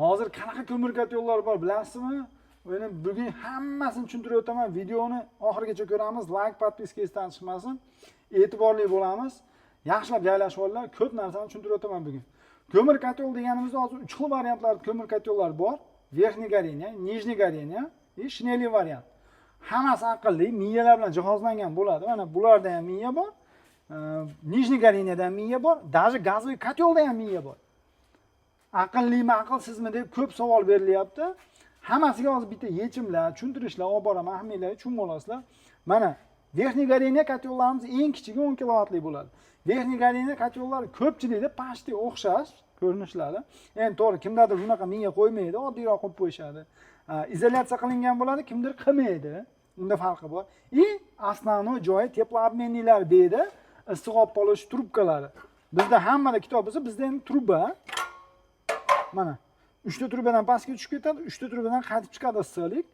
Hozir qanaqa ko'mir kotellar bor, bilasizmi? Endi bugun hammasini tushuntirib o'taman. Videoni oxirigacha ko'ramiz. Like, подписка esdan chiqmasin. E'tiborli bo'lamiz. Yaxshilab joylashib olinglar. Ko'p narsani tushuntirib o'taman bugun. Ko'mir котёл deganimizda hozir 3 xil variantlar ko'mir kotellar bor. Верхний горение, нижний горение и шинельный variant. Hammasi aqlli, miyalar bilan jihozlangan bo'ladi. Mana bularda ham miya bor. Нижний горение da ham miya bor, даже газовый котёл da ham miya bor. Aqllimi, aqlsizmi deb ko'p savol berilyapti. Hammasiga hozir bitta yechimlar, tushuntirishlar olib boraman, hammanglar tushunib olasizlar. Mana верхний горение котёл larimiz eng kichigi 10 kilovatli bo'ladi. Верхний горение котёл lar ko'pchilikda почти o'xshash ko'rinishlari. Endi to'g'ri, kimdadir bunaqa miya qo'ymaydi, oddiyroq qo'yib qo'yishadi. Izolyatsiya qilingan bo'ladi, kimdir qilmaydi. Unda farqi bor. И основной joyi теплообменник lar bu yerda, issiq olib qolish trubkalari. Bizda hammada kitob bo'lsa, bizda endi truba. Mana 3 ta trubadan pastga tushib ketadi, 3 ta trubadan qaytib chiqadi issiqlik.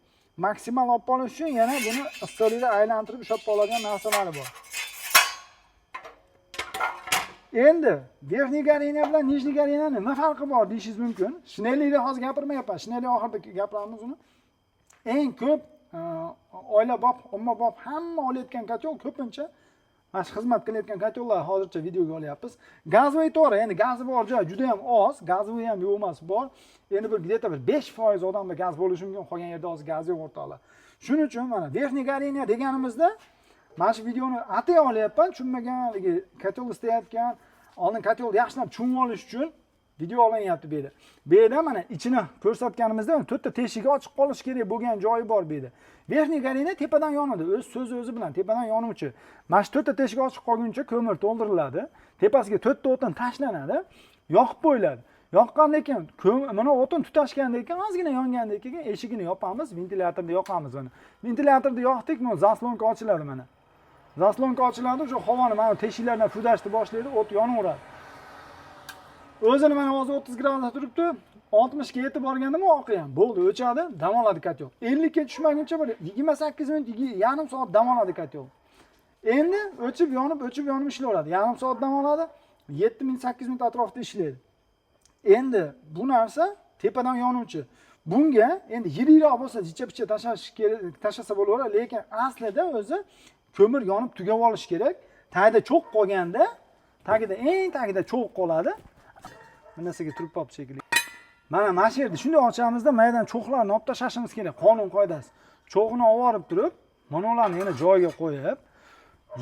Maksimal olib qolish uchun yana buni issiqlikda aylantirib ushlab qoladigan narsalari bor. Endi верхний горение bilan нижний горение nima farqi bor deyishingiz mumkin. Шинельный da hozir gapirmayapman. Шинельный oxirida gapiramiz uni. Eng ko'p oilabop, ommabop hamma olayotgan котёл, ko'pincha mana shu xizmat qilayotgan котёл lar hozircha videoga olyapmiz. Газовый to'g'ri, endi gazi bor joy juda ham oz, газовый ham yo'q emas, bor. Endi bir где-то bir 5% odamda gaz bo'lishi mumkin, qolgan yerda hozir gaz yo'q, o'rtoqlar. Shuning uchun mana верхний горение deganimizda mana shu videoni atay olyapman, tushunmagan haligi котёл istayotgan, oldin котёл ni yaxshilab tushunib olish uchun video olinyapti bu yerda. Bu yerda mana ichini ko'rsatganimizda to'rtta teshigi ochiq qolishi kerak bo'lgan joyi bor bu yerda. Верхний горение tepadan yonadi, o'z so'zi o'zi bilan tepadan yonuvchi. Mana shu to'rtta teshigi ochiq qolguncha ko'mir to'ldiriladi, tepasiga to'rtta o'tin tashlanadi, yoqib qo'yiladi. Yoqqandan keyin mana o'tin tutashgandan keyin, ozgina yongandan keyin eshigini yopamiz, ventilyatorni yoqamiz mana. Ventilyatorni yoqdik, mana заслонка ochiladi mana. Заслонка ochiladi, o'sha havoni mana teshiklardan pudashni boshlaydi, o't yonaveradi. O'zini mana hozir 30 gradusda turibdi. 60 ga yetib borgandami oqi ham bo'ldi, o'chadi, dam oladi котёл. 50 ga tushmaguncha bir 28 minut, yarim soat dam oladi котёл. Endi o'chib yonib, o'chib yonib ishlayveradi. Yarim soat dam oladi, 7 minut, 8 minut atrofida ishlaydi. Endi bu narsa tepadan yonuvchi. Bunga endi yirikroq bo'lsa, jicha picha tashlash kerak, tashlasa bo'laveradi, lekin aslida o'zi ko'mir yonib tugab olishi kerak. Tagida cho'g' qolganda, tagida, eng tagida cho'g' qoladi. Bir narsaga turib qolibdi shekilli. Mana shu yerda shunday ochamizda maydan cho'g'larni olib tashlashimiz kerak, qonun qoidasi. Cho'g'ini olib borib turib, mana ularni yana joyiga qo'yib,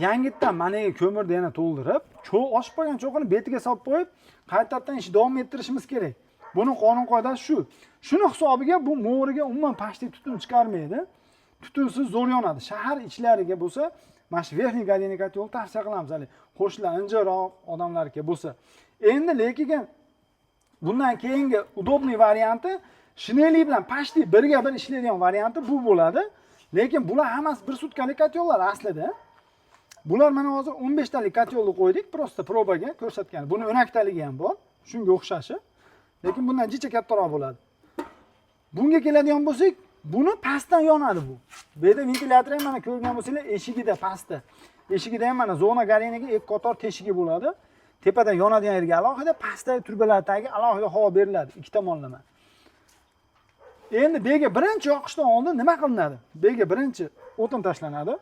yangitdan mana ko'mirni yana to'ldirib, cho'g' oshib qolgan cho'g'ini betiga solib qo'yib, qaytadan ishni davom ettirishimiz kerak. Buni qonun qoidasi shu. Shuni hisobiga bu mo'riga umuman почти tutun chiqarmaydi. Tutunsiz zo'r yonadi. Shahar ichlariga bo'lsa, mana shu верхний горение котёл tavsiya qilamiz. Hali qo'shnilar injiqroq odamlarga bo'lsa. Endi lekin bundan keyingi удобный varianti шинельный bilan почти birga bir ishlaydigan varianti bu bo'ladi. Lekin bular hammasi bir sutkalik котёл lar aslida. Bular mana hozir 15 talik котёл ni qo'ydik, просто проба ga ko'rsatgan. Buni 12 taligi ham bor, shunga o'xshashi. Lekin bundan jicha kattaroq bo'ladi. Bunga keladigan bo'lsak, buni pastdan yonadi bu. Bu yerda ventilyator ham mana ko'rgan bo'lsanglar, eshigida pastda. Eshigida ham mana зона горения ga ikki qator teshigi bo'ladi. Tepadan yonadigan yerga alohida, pastda trubalar tagiga alohida havo beriladi, ikki tomonlama. Endi bu yerga birinchi yoqishdan oldin nima qilinadi? Bu yerga birinchi o'tin tashlanadi.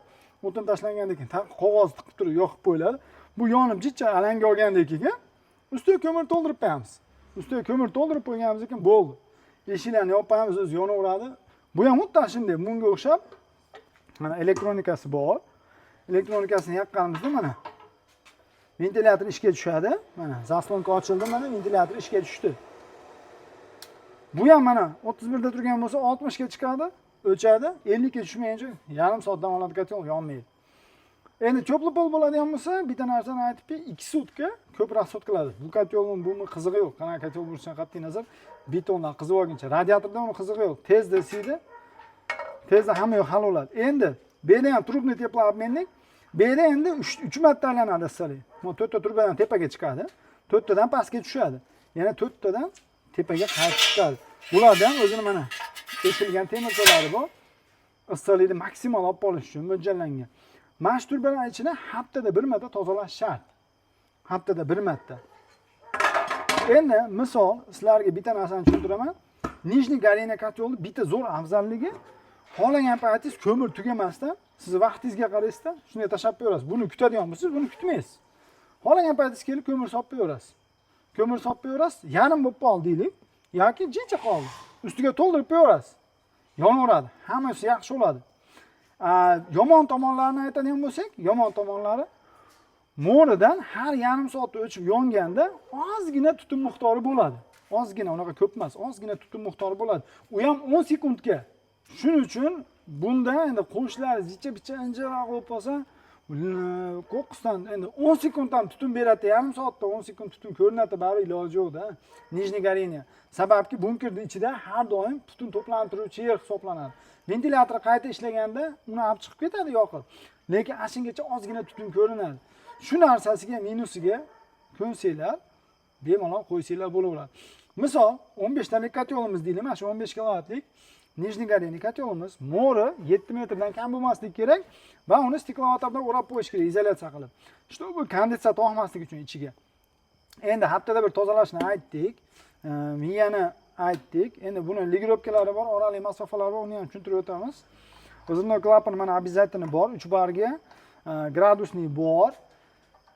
O'tin tashlangandan keyin qog'oz tiqib turib yoqib qo'yiladi. Bu yonib jicha alanga olgandan keyin ustiga ko'mir to'ldirib qo'yamiz. Ustiga ko'mir to'ldirib qo'yganimizdan keyin bo'ldi. Eshiklarni yopib qo'yamiz, o'zi yonaveradi. Bu ham xuddi shunday, bunga o'xshab mana elektronikasi bor. Elektronikasini yoqqanimizda mana ventilyator ishga tushadi. Mana заслонка ochildi, mana ventilyator ishga tushdi. Bu ham mana 31 da turgan bo'lsa, 60 ga chiqadi, o'chadi, 50 ga tushmaguncha yarim soat dam oladi, котёл yonmaydi. Endi теплый пол bo'ladigan bo'lsa, bitta narsani aytibki, 2 sutka ko'p расход qiladi. Bu котёл ni buni qizig'i yo'q. Qanaqa котёл bo'lishidan qat'iy nazar, betondan qizib olguncha, radiatordan uni qizig'i yo'q. Tezda isiydi. Tezda hamma yoq hal bo'ladi. Endi bu yerda ham трубный теплообменник. Bu yerda endi 3 marta aylanadi issiqlik. Bu to'rtta trubadan tepaga chiqadi, to'rttadan pastga tushadi. Yana to'rttadan tepaga qaytib chiqadi. Bularda ham o'zini mana teshilgan temirchalari bor. Issiqlikni maksimal olib qolish uchun mo'ljallangan. Mana shu trubalar ichini haftada bir marta tozalash shart. Haftada bir marta. Endi misol sizlarga bitta narsani tushuntiraman. Нижний горение котёл ni bitta zo'r afzalligi, xohlagan paytingiz ko'mir tugamasdan sizni vaqtingizga qaraysizda, shunday tashlab qo'yaverasiz. Buni kutadigan bo'lsangiz, buni kutmaysiz. Xohlagan paytingiz kelib ko'mir solib qo'yaverasiz. Ko'mir solib qo'yaverasiz, yarim bo'lib qoldi deylik yoki jincha qoldi. Ustiga to'ldirib qo'yaverasiz. Yonaveradi. Hammasi yaxshi bo'ladi. Yomon tomonlarini aytadigan bo'lsak, yomon tomonlari mo'ridan har yarim soatda o'chib yonganda ozgina tutun miqdori bo'ladi. Ozgina, unaqa ko'p emas, ozgina tutun miqdori bo'ladi. U ham 10 sekundga. Shuning uchun bunda endi qo'shnilar jicha picha injiqroq bo'lib qolsa, qo'qqisdan endi 10 sekund ham tutun beradi, yarim soatda 10 sekund tutun ko'rinadi, baribir iloji yo'qda. Нижний горение. Sababki bunkerni ichida har doim tutun to'planib turuvchi yer hisoblanadi. Ventilyator qayta ishlaganda uni olib chiqib ketadi yoqib. Lekin ashungacha ozgina tutun ko'rinadi. Shu narsasiga, minusiga ko'nsanglar, bemalol qo'ysanglar bo'laveradi. Misol 15 talik котёл imiz deylik, mana shu 15 kilovatlik нижний горение котёл imiz mo'ri 7 metrdan kam bo'lmasligi kerak va uni стекловата bilan o'rab qo'yish kerak, izolyatsiya qilib. Чтобы kondensat oqmasligi uchun ichiga. Endi haftada bir tozalashni aytdik, miyani aytdik. Endi buni регулировка lari bor, oraliq masofalar bor, uni ham tushuntirib o'tamiz. Взрывной клапан mana обязательно bor, 3 barga, градусник bor.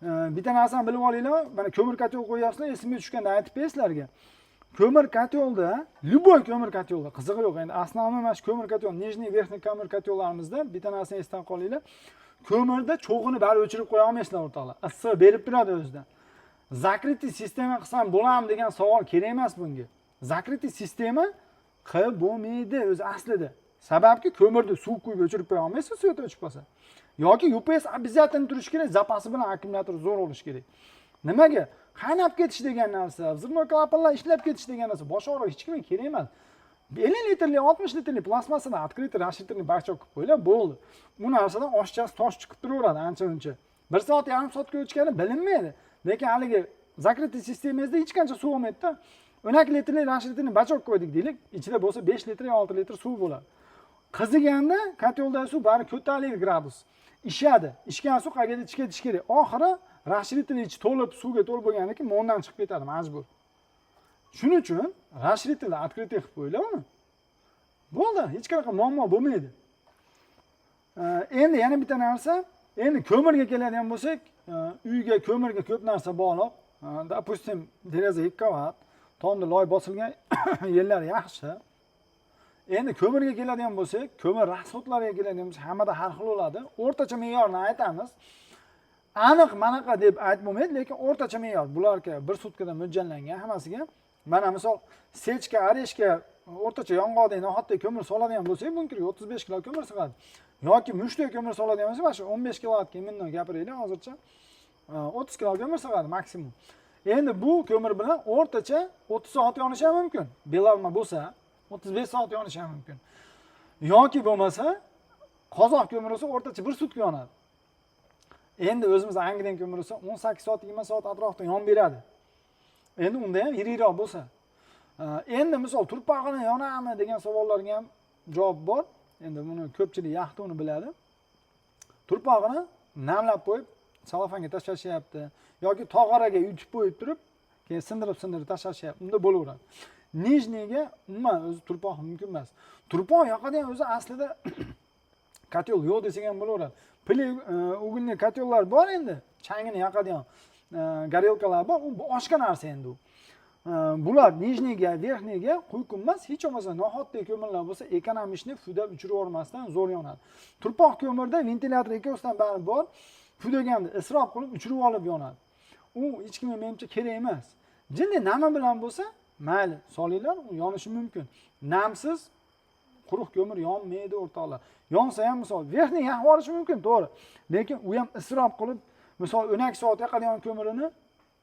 Bitta narsani bilib olinglar, mana ko'mir котёл qo'yyapsizlar, esimga tushganda aytib beray sizlarga. Ko'mir котёл da, любой ko'mir котёл da qizig'i yo'q. Endi основной mana shu ko'mir котёл, нижний, верхний ko'mir котёл larimizda bitta narsani esdan qolinglar. Ko'mirda cho'g'ini bari o'chirib qo'ya olmaysizlar, o'rtoqlar. Issiq berib turadi o'zidan. Закрытый система qilsam bo'ladimi degan savol kerak emas bunga. Закрытый система qilib bo'lmaydi o'zi aslida. Sababki ko'mirni suv quyib o'chirib qo'ya olmaysiz, свет o'chib qolsa. Yoki UPS обязательно turishi kerak, zapasi bilan akkumulyator zo'r bo'lishi kerak. Nimaga? Qaynab ketish degan narsa, взрывной klapanlar ishlab ketish degan narsa bosh og'rig'i hech kimga kerak emas. 50 litrli, 60 litrli plastmassadan открытый расширительный бачок qilib qo'yinglar, bo'ldi. Bu narsadan oshchasi tosh chiqib turaveradi ancha muncha. 1 soat, yarim soatga o'chgani bilinmaydi. Lekin haligi закрытый sistemangizda hech qancha suv olmaydida. 12 litrli расширительный бачок qo'ydik deylik, ichida bo'lsa 5 litr yo 6 litr suv bo'ladi. Qiziganda котёл dagi suv bari ko'tariladi gradus. Ishadi. Ishgan suv qayerga chiqib ketishi kerak. Oxiri расширительный ichi to'lib, suvga to'lib bo'lgandan keyin mo'ndan chiqib ketadi majbur. Shuning uchun расширительный открытый qilib qo'yinglar uni. Bo'ldi, hech qanaqa muammo bo'lmaydi. Endi yana bitta narsa, endi ko'mirga keladigan bo'lsak, uyga ko'mirga ko'p narsa bog'liq. Допустим, deraza 2 qavat, tomda loy bosilgan yerlar yaxshi. Endi ko'mirga keladigan bo'lsak, ko'mir расход lariga keladigan bo'lsak, hammada har xil bo'ladi. O'rtacha me'yorni aytamiz. Aniq manaqa deb aytib bo'lmaydi, lekin o'rtacha me'yor bularga bir sutkada mo'ljallangan hammasiga. Mana misol сечка, орешка o'rtacha yong'oqdek nohotdek ko'mir soladigan bo'lsak, bunga 35 kilo ko'mir sig'adi. Yoki mushtdek ko'mir soladigan bo'lsak, mana shu 15 kilovatga именно gapiraylik hozircha. 30 kilo ko'mir sig'adi maksimum. Endi bu ko'mir bilan o'rtacha 30 soat yonishi ham mumkin. Belalma bo'lsa 35 soat yonishi ham mumkin. Yoki bo'lmasa qozoq ko'miri bo'lsa o'rtacha bir sutka yonadi. Endi o'zimiz Angliyadan ko'mir bo'lsa 18 soat, 20 soat atrofida yonib beradi. Endi unda ham yirikroq bo'lsa. Endi misol turpog'ini yonadimi degan savollarga ham javob bor. Endi buni ko'pchilik yaxshi uni biladi. Turpog'ini namlab qo'yib salofanga tashlashyapti yoki tog'oraga yutib qo'yib turib, keyin sindirib sindirib tashlashyapti. Unda bo'laveradi. Нижний ga umuman o'zi turpoq mumkin emas. Turpoq yoqadigan o'zi aslida котёл yo'q desak ham bo'laveradi. Пыли угольный котёл lar bor endi, changini yoqadigan горелка lar bor, u boshqa narsa endi u. Bular нижний ga, верхний ga quyqin emas, hech bo'lmasa nohotdek ko'mirlar bo'lsa, экономичный pufdab uchirib yubormasdan zo'r yonadi. Turpoq ko'mirda ventilyator ikkovsidan bari bor, pufdaganda isrof qilib uchirib olib yonadi. U hech kimga menimcha kerak emas. Jinday nami bilan bo'lsa, mayli, solinglar, u yonishi mumkin. Namsiz quruq ko'mir yonmaydi, o'rtoqlar. Yonsa ham misol верхний yoqib yuborishi mumkin, to'g'ri. Lekin u ham isrof qilib, misol 12 soat yoqadigan ko'mirini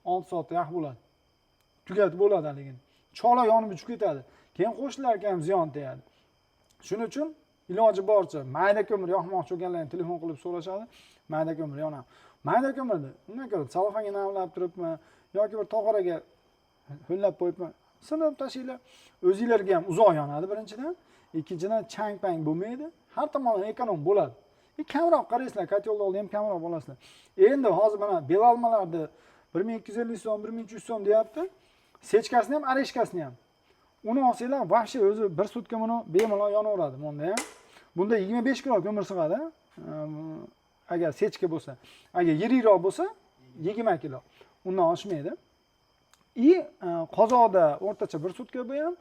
6 soatda yoqib bo'ladi. Tugatib bo'ladi haligini. Chola yonib uchib ketadi. Keyin qo'shnilarga ham ziyon tegadi. Shuning uchun iloji boricha mayda ko'mir yoqmoqchi bo'lganlar ham telefon qilib so'rashadi. Mayda ko'mir yonadi. Mayda ko'mirni undan ko'ra salofanga namlab turibmi yoki bir tog'oraga ho'llab qo'yibmi, sindirib tashlanglar. O'zinglarga ham uzoq yonadi birinchidan, ikkinchidan chang pang bo'lmaydi. Har tomondan эконом bo'ladi. Kamroq qaraysizlar, котёл ni oldi ham kamroq olasizlar. Endi hozir mana belalmalarni 1250 so'm, 1300 so'm deyapti. Sechkasini ham, орешка sini ham. Uni olsanglar, вообще o'zi bir sutka buni bemalol yonaveradi bunda ham. Bunda 25 kilo ko'mir sig'adi. Agar sechka bo'lsa. Agar yirikroq bo'lsa 20 kilo. Undan oshmaydi. И qozoqda o'rtacha bir sutka bu ham,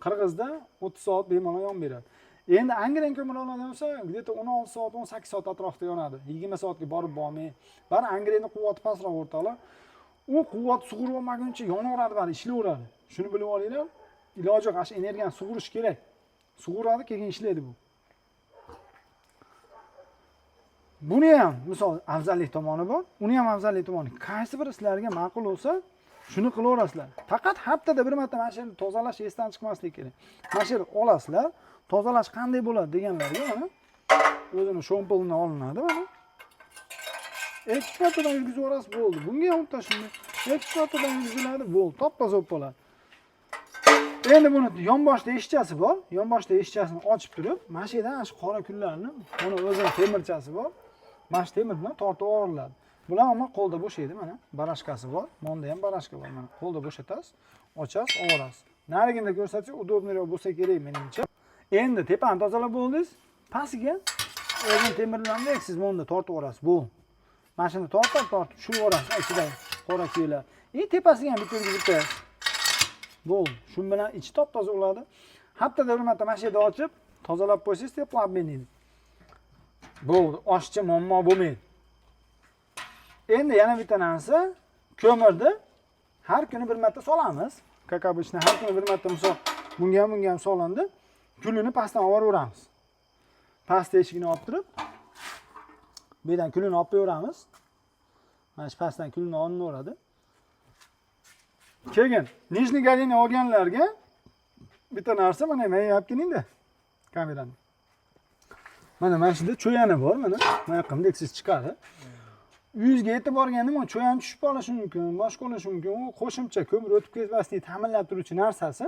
qirg'izda 30 soat bemalol yon beradi. Endi Angren ko'mir oladigan bo'lsa, где-то 16 soat, 18 soat atrofida yonadi. 20 soatga borib bormay. Bari Angrenni quvvati pastroq, o'rtoqlar. U quvvat sug'urib olmaguncha yonaveradi, bari ishlayveradi. Shuni bilib olinglar. Iloji yo'q, shu energiyani sug'urish kerak. Sug'uradi, keyin ishlaydi bu. Buni ham misol afzallik tomoni bor, uni ham afzallik tomoni. Qaysi biri sizlarga ma'qul bo'lsa, shuni qilaverasizlar. Faqat haftada bir marta mana shu yerni tozalash esdan chiqmasligi kerak. Mana shu yerni olasizlar, tozalash qanday bo'ladi deganlarga mana o'zini shompolini olinadi mana. Ikki martadan yurgizib yuborasiz, bo'ldi. Bunga ham xuddi shunday. Ikki martadan yurgiziladi, bo'ldi. Top-toza bo'lib qoladi. Endi buni yonboshda eshikchasi bor. Yonboshda eshikchasini ochib turib, mana shu yerdan shu qora kullarni, buni o'zini temirchasi bor. Mana shu temir bilan tortib olinadi. Bular ammo qo'lda bo'shaydi mana. Барашка si bor. Bunda ham барашка bor mana. Qo'lda bo'shatasiz, ochasiz, olasiz. Narigini ko'rsatsak удобный roq bo'lsa kerak menimcha. Endi tepani tozalab bo'ldingiz, pastiga o'zini temir bilan siz bunda tortib yuborasiz. Bu. Mana shuni tortib, tortib tushirib yuborasiz ichidagi qora kuylar. И tepasiga ham bitta yurgizib qo'yasiz. Bo'ldi. Shu bilan ichi top-toza bo'ladi. Haftada bir marta mana shu yerda ochib, tozalab qo'ysangiz теплообменник. Bo'ldi, oshiqcha muammo bo'lmaydi. Endi yana bitta narsa, ko'mirni har kuni bir marta solamiz. Как обычно, har kuni bir marta misol bunga ham, bunga ham solindi. Kulini pastdan olib boraveramiz. Past eshigini olib turib, bu yerdan kulini olib qo'yaveramiz. Mana shu pastdan kulini olinaveradi. Keyin нижний горение olganlarga bitta narsa, mana men olib kelingda kamerani. Mana shunda cho'yani bor, mana. Mana yoqqa bunday chiqadi. Uyingizga yetib borganda mana cho'yan tushib qolishi mumkin, boshqa bo'lishi mumkin. U qo'shimcha ko'mir o'tib ketmaslikni ta'minlab turuvchi narsasi.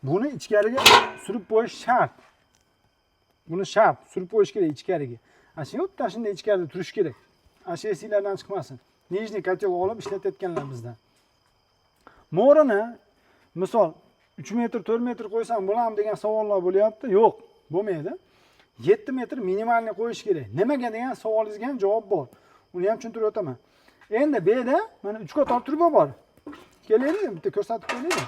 Buni ichkariga surib qo'yish shart. Buni shart surib qo'yish kerak ichkariga. Ana shu xuddi shunday ichkarida turishi kerak. Ana shu esinglardan chiqmasin. Нижний котел olib ishlatayotganlar bizdan. Mo'rini misol 3 metr, 4 metr qo'ysam bo'ladimi degan savollar bo'lyapti. Yo'q, bo'lmaydi. 7 metr минимальный qo'yish kerak. Nimaga degan savolingizga ham javob bor. Uni ham tushuntirib o'taman. Endi bu yerda mana 3 qator truba bor. Kelaylik, bitta ko'rsatib qo'yaylik.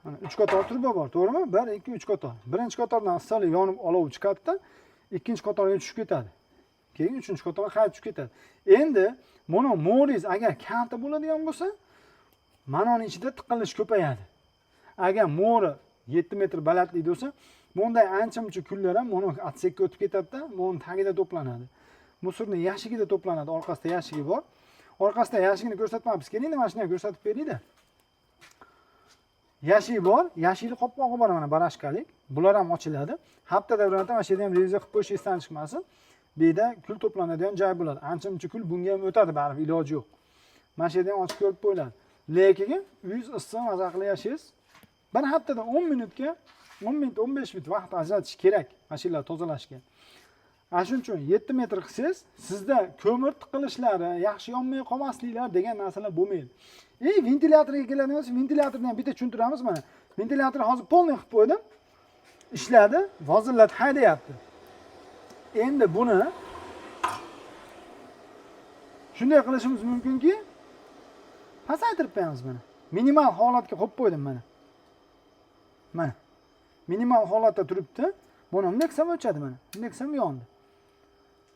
Mana 3 qator truba bor, to'g'rimi? 1, 2, 3 qator. Birinchi qatordan issiqlik yonib olov chiqadi-da, ikkinchi qatorga tushib ketadi. Keyin uchinchi qatorga qaytib tushib ketadi. Endi buni mo'ringiz agar kalta bo'ladigan bo'lsa, mana uning ichida tiqilish ko'payadi. Agar mo'ri 7 metr balandlikda bo'lsa, bunday ancha-muncha kullar ham mana отсек ka o'tib ketadi-da, buni tagida to'planadi. Мусор ni yashigida to'planadi, orqasida yashigi bor. Orqasida yashigini ko'rsatmabmiz. Keling, mana shuni ham ko'rsatib beraylik. Yashigi bor, yashikli qopqog'i bor mana барашка lik. Bular ham ochiladi. Haftada bir marta mana shu yerda ham reviziya qilib qo'yish esdan chiqmasin. Bu yerda kul to'planadigan joy bo'ladi. Ancha-muncha kul bunga ham o'tadi, baribir iloji yo'q. Mana shu yerda ham ochib ko'rib qo'yiladi. Lekin uyingiz issiq, maza qilib yashaysiz. Bir haftada 10 minutga, 10 minut, 15 minut vaqt ajratish kerak mana shu yerlarni tozalashga. Ana shuning uchun 7 metr qilsangiz, sizda ko'mir tiqilishlari, yaxshi yonmay qolmasliklar degan narsalar bo'lmaydi. И ventilyatorga keladigan bo'lsak, ventilyatorni ham bitta tushuntiramiz mana. Ventilyator hozir полный qilib qo'ydim. Ishladi, vozillat haydayapti. Endi buni shunday qilishimiz mumkinki, pasaytirib qo'yamiz mana. Minimal holatga qo'yib qo'ydim mana. Mana. Minimal holatda turibdi. Buni bunday qilsam o'chadi mana. Bunday qilsam yondi.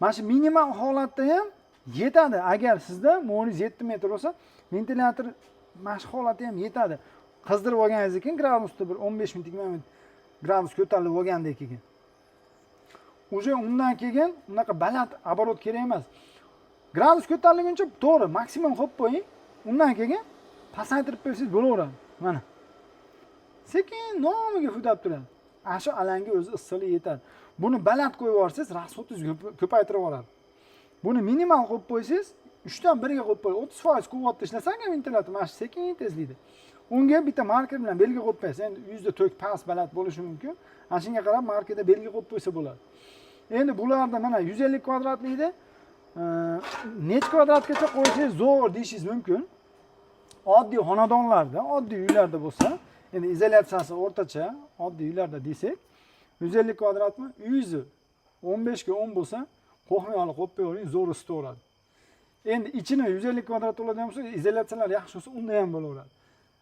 Mana shu minimal holatda ham yetadi. Agar sizda mo'ringiz 7 metr bo'lsa, ventilyator mana shu holatda ham yetadi. Qizdirib olganingizdan keyin gradusni bir 15 minut, 20 minut gradus ko'tarilib olgandan keyin. Уже undan keyin unaqa baland оборот kerak emas. Gradus ko'tarilguncha to'g'ri, maksimum qo'yib qo'ying. Undan keyin pasaytirib qo'ysangiz bo'laveradi. Mana. Sekin nomiga pudab turadi. Ana shu alanga o'zi issiqlik yetadi. Buni baland qo'yib yuborsangiz, расход ingizni ko'paytirib yuboradi. Buni minimal qo'yib qo'ysangiz, 3 dan 1 ga qo'yib qo'y, 30% quvvatda ishlasa ham ventilyator mana shu sekin tezlaydi. Unga bitta marker bilan belgi qo'yib qo'yasiz. Endi yuzda tok past baland bo'lishi mumkin. Ana shunga qarab markerda belgi qo'yib qo'ysa bo'ladi. Endi bularda mana 150 kvadratlikda necha kvadratgacha qo'ysangiz zo'r deyishingiz mumkin. Oddiy xonadonlarda, oddiy uylarda bo'lsa, endi izolyatsiyasi o'rtacha oddiy uylarda desak, 150 kvadratmi, uyingizni 15 ga 10 bo'lsa, кухня olib qo'yib qo'yavering, zo'r isitaveradi. Endi ichini 150 kvadrat bo'ladigan bo'lsa, izolyatsiyalar yaxshi bo'lsa, unda ham bo'laveradi.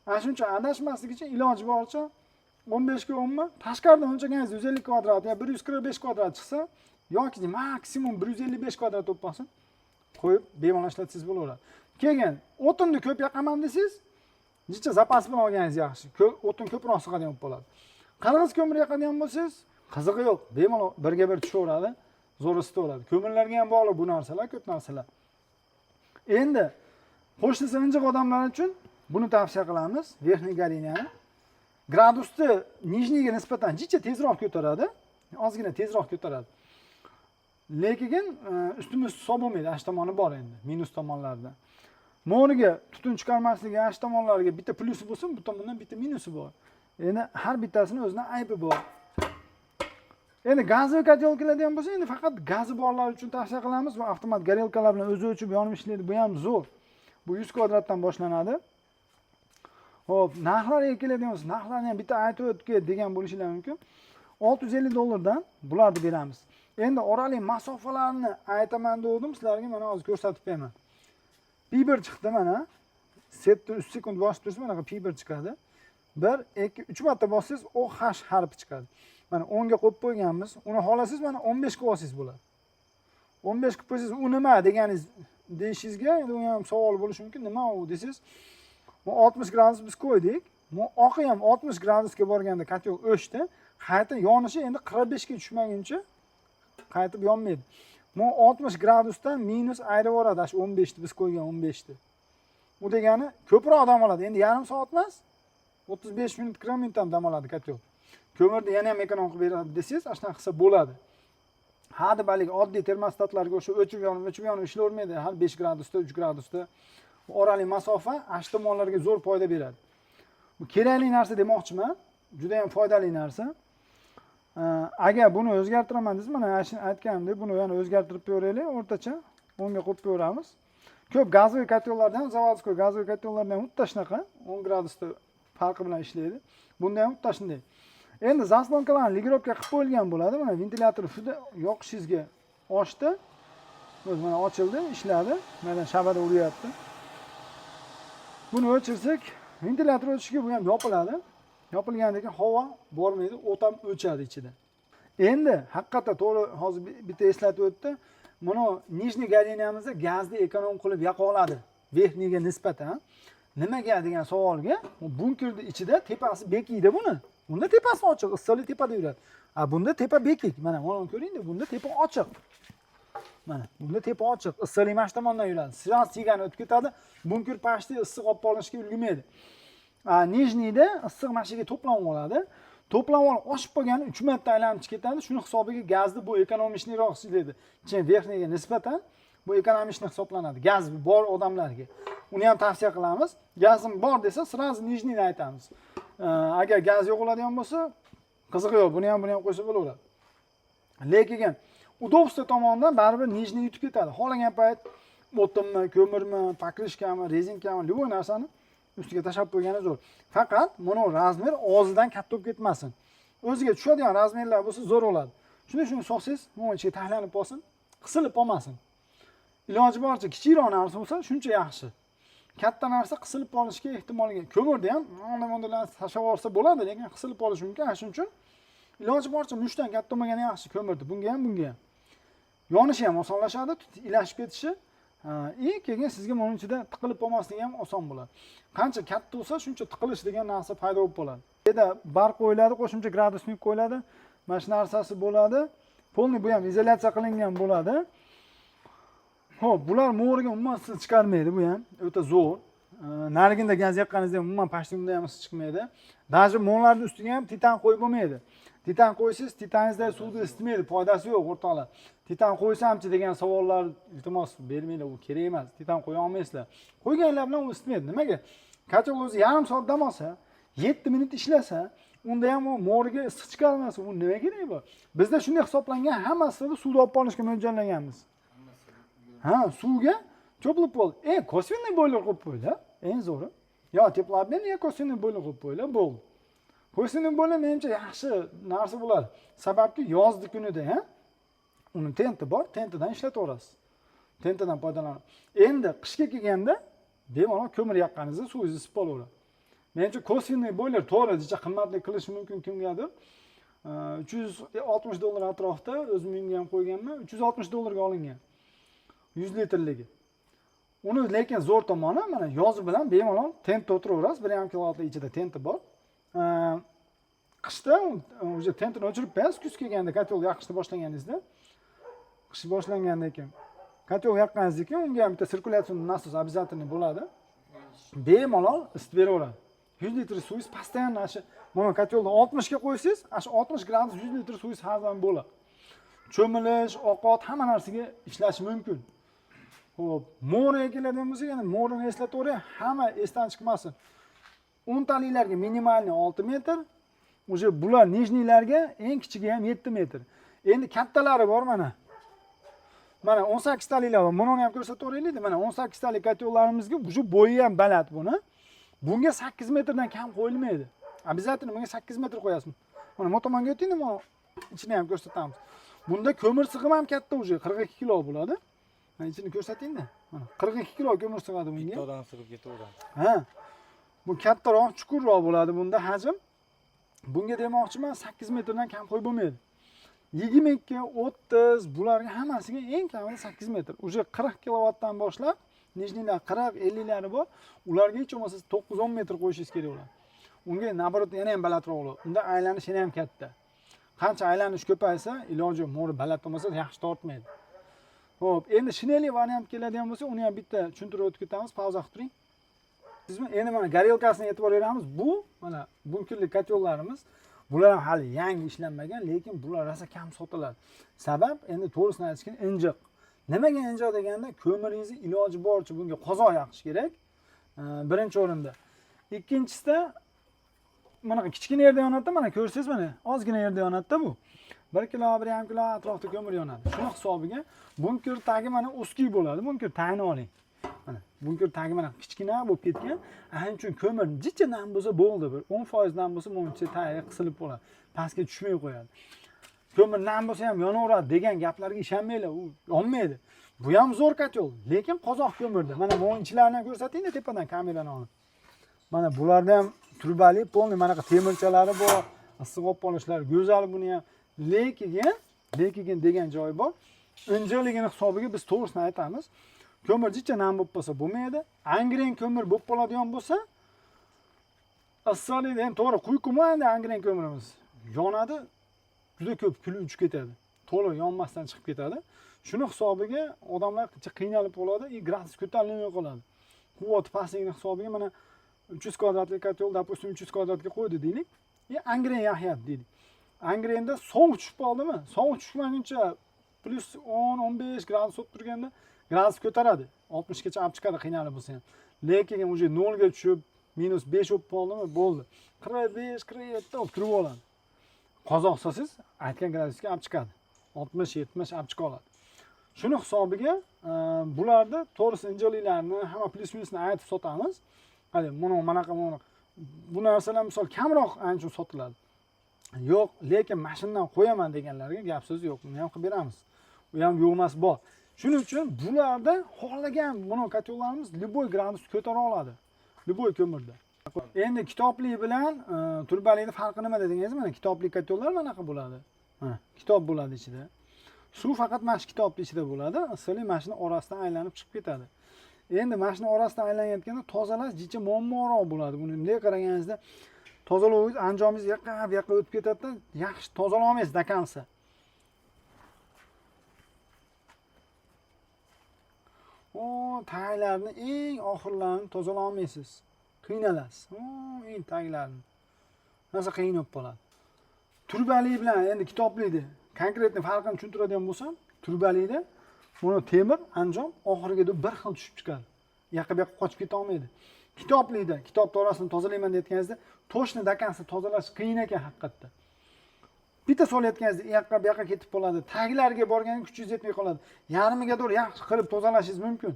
Ana shuning uchun adashmaslik uchun iloji boricha 15 ga 10 mi, tashqaridan o'lchaganingiz 150 kvadrat yo 145 kvadrat chiqsa yoki maksimum 155 kvadrat bo'lib qolsin, qo'yib bemalol ishlatsangiz bo'laveradi. Keyin o'tinni ko'p yoqaman desangiz, necha zapas bilan olganingiz yaxshi. O'tin ko'proq sig'adigan bo'lib qoladi. Qirg'iz ko'mir yoqadigan bo'lsangiz, qizig'i yo'q, bemalol birga bir tushaveradi, zo'r isitaveradi. Ko'mirlarga ham bog'liq bu narsalar, ko'p narsalar. Endi qo'shnisi injiq odamlar uchun buni tavsiya qilamiz, верхний горения ni. Gradusni нижний ga nisbatan jicha tezroq ko'taradi, ozgina tezroq ko'taradi. Lekin ustma ust hisob bo'lmaydi, ana shu tomoni bor endi, minus tomonlarida. Mo'riga tutun chiqarmasligi, ana shu tomonlariga bitta plyusi bo'lsin, bu tomondan bitta minusi bor. Endi har bittasini o'zini aybi bor. Endi газовый котёл keladigan bo'lsa, endi faqat gazi borlar uchun tavsiya qilamiz. Bu avtomat горелка lar bilan o'zi o'chib yonib ishlaydi. Bu ham zo'r. Bu 100 kvadratdan boshlanadi. Xo'p, narxlarga keladigan bo'lsa, narxlarni ham bitta aytib o'tib degan bo'lishinglar mumkin. 650 dollardan bularni beramiz. Endi orali masofalarni aytaman degandim, sizlarga mana hozir ko'rsatib beraman. Pi 1 chiqdi mana. Setni 3 sekund bosib tursa, mana pi 1 chiqadi. 1, 2, 3 marta bossangiz O H harfi chiqadi. Mana 10 ga qo'yib qo'yganmiz. Uni xohlasangiz, mana 15 ga olsangiz bo'ladi. 15 qilib qo'ysangiz, u nima deganingiz deyishingizga endi u ham savol bo'lishi mumkin. Nima u desangiz, bu 60 gradus biz qo'ydik. Bu oqi ham 60 gradusga borganda котёл o'chdi. Qayta yonishi endi 45 ga tushmaguncha qaytib yonmaydi. Bu 60 gradusdan minus ayirib yuboradi shu 15 ni, biz qo'ygan 15 ni. U degani ko'proq dam oladi. Endi yarim soat emas, 35 minut, 40 minut ham dam oladi котёл. Ko'mirni yana ham эконом qilib beradi desangiz, ana shunaqa qilsa bo'ladi. Ha deb haligi oddiy termostatlarga o'sha o'chib yonib, o'chib yonib ishlayvermaydi. Har 5 gradusda, 3 gradusda orali masofa ana shu tomonlarga zo'r foyda beradi. Bu kerakli narsa demoqchiman. Juda ham foydali narsa. Agar buni o'zgartiraman desangiz, mana shu aytganimdek, buni yana o'zgartirib ko'raylik, o'rtacha 10 ga qo'yib ko'ramiz. Ko'p газовый котёл larda ham, заводской газовый котёл larda ham xuddi shunaqa 10 gradusda farqi bilan ishlaydi. Bunda ham xuddi shunday. Endi заслонка larni регулировка qilib qo'yilgan bo'ladi. Mana ventilyator shunda yoqishingizga ochdi. O'zi mana ochildi, ishladi. Mana shabada uryapti. Buni o'chirsak, ventilyator o'chishiga bu ham yopiladi. Yopilgandan keyin havo bormaydi, o't ham o'chadi ichida. Endi haqiqatda to'g'ri, hozir bitta eslatib o'tdi. Buni нижний горения mizda gazni эконом qilib yoqa oladi верхний ga nisbatan. Nimaga degan savolga, u bunkerni ichida tepasi bekiydi buni. Bunda tepasi ochiq, issiqlik tepada yuradi. A bunda tepa bekik. Mana buni ko'ringda, bunda tepa ochiq. Mana bunda tepa ochiq, issiqlik mana shu tomondan yuradi. Сразу tegani o'tib ketadi. Bunker почти issiq olib qolishga ulgurmaydi. A нижний da issiq mana shu yerga to'planib oladi. To'planib olib oshib qolgani 3 marta aylanib chiqib ketadi. Shuni hisobiga gazni bu экономичный roq ishlaydi. Чем верхний ga nisbatan bu экономичный hisoblanadi. Gaz bor odamlarga. Uni ham tavsiya qilamiz. Gazim bor desa, сразу нижний ni aytamiz. Agar gaz yo'q bo'ladigan bo'lsa, qizig'i yo'q, buni ham, buni ham qo'ysa bo'laveradi. Lekin удобство tomonidan baribir нижний yutib ketadi. Xohlagan payt o'tinmi, ko'mirmi, покрышка mi, rezinkami, любой narsani ustiga tashlab qo'ygani zo'r. Faqat buni размер og'zidan katta bo'lib ketmasin. O'ziga tushadigan размер lar bo'lsa, zo'r bo'ladi. Shunda shuni solsangiz, bu ichiga tashlanib qolsin, qisilib qolmasin. Iloji boricha kichikroq narsa bo'lsa, shuncha yaxshi. Katta narsa qisilib qolishga ehtimolga. Ko'mirni ham onda bundalarni tashlab yuborsa bo'ladi, lekin qisilib qolishi mumkin. Ana shuning uchun iloji boricha mushtan katta bo'lmagani yaxshi ko'mirni. Bunga ham, bunga ham. Yonishi ham osonlashadi, ilashib ketishi. И keyin sizga buning ichida tiqilib qolmasligi ham oson bo'ladi. Qancha katta bo'lsa, shuncha tiqilish degan narsa paydo bo'lib qoladi. Bu yerda bar qo'yiladi, qo'shimcha градусник qo'yiladi. Mana shu narsasi bo'ladi. Полный bu ham izolyatsiya qilingan bo'ladi. Xo'p, bular mo'riga umuman issiq chiqarmaydi, bu ham o'ta zo'r. Nariginda gaz yoqqaningizda ham umuman почти unda ham issiq chiqmaydi. Даже mo'nlarning ustiga ham titan qo'yib bo'lmaydi. Titan qo'ysangiz, titaningizda suvni isitmaydi, foydasi yo'q, o'rtoqlar. Titan qo'ysamchi degan savollar, iltimos, bermanglar, u kerak emas. Titan qo'ya olmaysizlar. Qo'yganlar bilan u isitmaydi. Nimaga? Котёл o'zi yarim soat dam olsa, 7 minut ishlasa, unda ham u mo'riga issiq chiqarmasa, u nima keragi bor? Bizda shunday hisoblangan, hammasida suvni olib olishga mo'ljallanganmiz. Ha, suvga теплый пол. Косвенный бойлер qo'yib qo'ydi, eng zo'ri. Yo теплообмен, yo косвенный бойлер qo'yib qo'yinglar, bo'ldi. Косвенный бойлер menimcha yaxshi narsa bo'ladi. Sababki yozdi kunida ha, uni tenti bor, tentidan ishlataverasiz. Tentidan foydalanib. Endi qishga kelganda bemalol ko'mir yoqqaningizda suvingizni isib olaveradi. Menimcha косвенный бойлер to'g'ri, jicha qimmatli qilishi mumkin kimgadir. $360 atrofida o'zim uyimga ham qo'yganman, $360 ga olingan. 100 litrligi. Uni lekin zo'r tomoni mana yozi bilan bemalol tentda o'tiraverasiz, 1,5 kilovatli ichida tenti bor. Qishda уже tentini o'chirib qo'yasiz, kuz kelganda котёл yoqishni boshlaganingizda, qish boshlangandan keyin котёл yoqqaningizdan keyin unga ham bitta циркуляционный насос обязательно bo'ladi. Bemalol isitib beraveradi. 100 litr suvingiz постоянно shu mana котёл ni 60 ga qo'ysangiz, shu 60 gradus 100 litr suvingiz har doim bo'ladi. Cho'milish, ovqat, hamma narsaga ishlashi mumkin. Xo'p, mo'riga keladigan bo'lsak, yana mo'rini eslatavering, hamma esdan chiqmasin. 10 taliklarga минимальный 6 metr, уже bular нижний larga eng kichigi ham 7 metr. Endi kattalari bor mana. Mana 18 taliklar bor. Buni ham ko'rsataveraylik. Mana 18 talik котёл larimizga уже bo'yi ham baland buni. Bunga 8 metrdan kam qo'yilmaydi. Обязательно bunga 8 metr qo'yasiz. Mana bu tomonga o'ting, mana ichini ham ko'rsatamiz. Bunda ko'mir sig'imi ham katta уже 42 kilo bo'ladi. Mana ichini ko'rsatingda. Mana 42 kilo ko'mir sig'adi bunga. Bitta odam sig'ib ketaveradi. Ha. Bu kattaroq, chuqurroq bo'ladi bunda hajm. Bunga demoqchiman, 8 metrdan kam qo'yib bo'lmaydi. 22, 30 bularga hammasiga eng kamida 8 metr. Уже 40 kilovatdan boshlab, нижний lar 40, 50 lari bor. Ularga hech bo'lmasa 9-10 metr qo'yishingiz kerak bo'ladi. Unga наоборот yana ham balandroq bo'ladi. Unda aylanish yana ham katta. Qancha aylanish ko'paysa, iloji yo'q, mo'ri baland bo'lmasa yaxshi tortmaydi. Xo'p, endi shineli variant keladigan bo'lsa, uni ham bitta tushuntirib o'tib ketamiz, pauza qilib turing. Sizmi? Endi mana горелка siga e'tibor beramiz. Bu mana bunkerli котёл larimiz. Bular ham hali yangi ishlanmagan, lekin bular rosa kam sotiladi. Sabab endi to'g'risini aytish kerak, injiq. Nimaga injiq deganda, ko'miringizni iloji boricha bunga qozoq yoqish kerak. Birinchi o'rinda. Ikkinchisida mana kichkina yerda yonadi, mana ko'rsangiz, mana ozgina yerda yonadi bu. 1 kilo, 1,5 kilo atrofida ko'mir yonadi. Shuni hisobiga bunker tagi mana узкий bo'ladi. Bunker tagini oling. Mana bunker tagi mana kichkina bo'lib ketgan. Ana uchun ko'mir jicha nam bo'lsa bo'ldi, bir 10% nam bo'lsa, buncha tagi qisilib qoladi. Pastga tushmay qo'yadi. Ko'mir nam bo'lsa ham yonaveradi degan gaplarga ishonmanglar, u yonmaydi. Bu ham zo'r котёл, lekin qozoq ko'mirda. Mana bu ichilarini ham ko'rsatingda tepadan kamerani olib. Mana bularda ham trubali, полный manaqa temirchalari bor, issiq olib qolishlar go'zal buni ham. Lekin degan joyi bor. Injiqligini hisobiga biz to'g'risini aytamiz. Ko'mir jicha nam bo'lib qolsa bo'lmaydi. Angren ko'mir bo'lib qoladigan bo'lsa, issiqlikda ham to'g'ri quyqumi endi angren ko'mirimiz yonadi, juda ko'p kul uchib ketadi. To'liq yonmasdan chiqib ketadi. Shuni hisobiga odamlar qiynalib qoladi, и gradus ko'tarilmay qoladi. Quvvat pastligini hisobiga mana 300 kvadratli котёл, допустим, 300 kvadratga qo'ydi deylik. И angren yoqyapti deylik. Angrenda sovuq tushib qoldimi? Sovuq tushmaguncha plus 10-15 gradus bo'lib turganda gradus ko'taradi. 60 gacha olib chiqadi qiynalib bo'lsa ham. Lekin уже 0 ga tushib minus 5 bo'lib qoldimi? Bo'ldi. 45, 47 olib turib oladi. Qozoq solsangiz aytgan gradusga olib chiqadi. 60, 70 olib chiqa oladi. Shuni hisobiga bularni to'g'risi injiqliklarni hamma plyus minusini aytib sotamiz. Hali buni manaqa buni bu narsalar misol kamroq ancha sotiladi. Yo'q, lekin mashindan qo'yaman deganlarga gap so'z yo'q. Uni ham qilib beramiz. U ham yo'q emas bor. Shuning uchun bularda xohlagan buni котёл larimiz любой gradus ko'tara oladi. Любой ko'mirda. Endi kitobli bilan turbalikni farqi nima dedingiz? Mana kitobli котёл lar manaqa bo'ladi. Mana kitob bo'ladi ichida. Suv faqat mana shu kitobning ichida bo'ladi. Issiqlik mana shuni orasidan aylanib chiqib ketadi. Endi mana shuni orasidan aylanayotganda tozalash jicha muammoroq bo'ladi. Buni bunday qaraganingizda tozalovingiz anjomingiz yoqqa bu yoqqa o'tib ketadi-da, yaxshi tozala olmaysiz до конца. O taglarni eng oxirlarini tozala olmaysiz. Qiynalasiz. O eng taglarini. Narsa qiyin bo'lib qoladi. Turbali bilan endi kitoblikni konkretni farqini tushuntiradigan bo'lsam, turbalikda buni temir anjom oxiriga deb bir xil tushib chiqadi. Yoqqa bu yoqqa qochib keta olmaydi. Kitoblikda kitobni orasini tozalayman deyotganingizda точно до конца tozalash qiyin ekan haqiqatda. Bitta solayotganingizda u yoqqa bu yoqqa ketib qoladi. Taglariga borganda kuchingiz yetmay qoladi. Yarmiga to'g'ri yaxshi qilib tozalashingiz mumkin.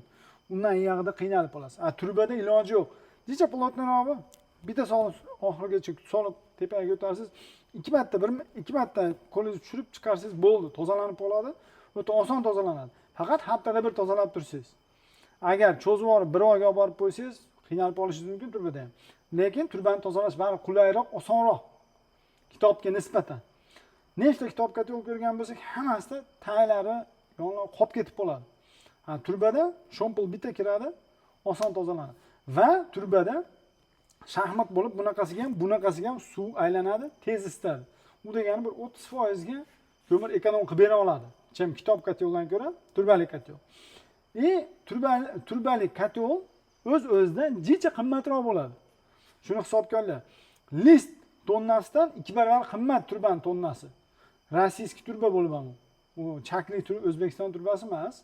Undan u yog'ida qiynalib qolasiz. A turbada iloji yo'q. Jicha плотный rog'i bitta solib oxirigacha solib tepaga ko'tarsangiz, ikki marta, bir ikki marta qo'lingizni tushirib chiqarsangiz bo'ldi, tozalanib qoladi. O'ta oson tozalanadi. Faqat haftada bir tozalab tursangiz. Agar cho'zib yuborib bir oyga olib borib qo'ysangiz, qiynalib qolishingiz mumkin turbada ham. Lekin turbani tozalash baribir qulayroq, osonroq kitobga nisbatan. Nechta kitob котёл ko'rgan bo'lsak, hammasida taylari yonlar qolib ketib qoladi. Ha, turbada шомпол bitta kiradi, oson tozalanadi. Va turbada shaxmat bo'lib bunaqasiga ham, bunaqasiga ham suv aylanadi, tez isitadi. U degani bir 30% ga ko'mir эконом qilib bera oladi. Чем kitob котёл dan ko'ra turbali котёл. И turbali котёл o'z o'zidan jicha qimmatroq bo'ladi. Shuni hisobga olinglar. Лист tonnasidan 2 barobar qimmat turbani tonnasi. Российский turba bo'lib ham. U chakli turba, O'zbekiston turbasi emas.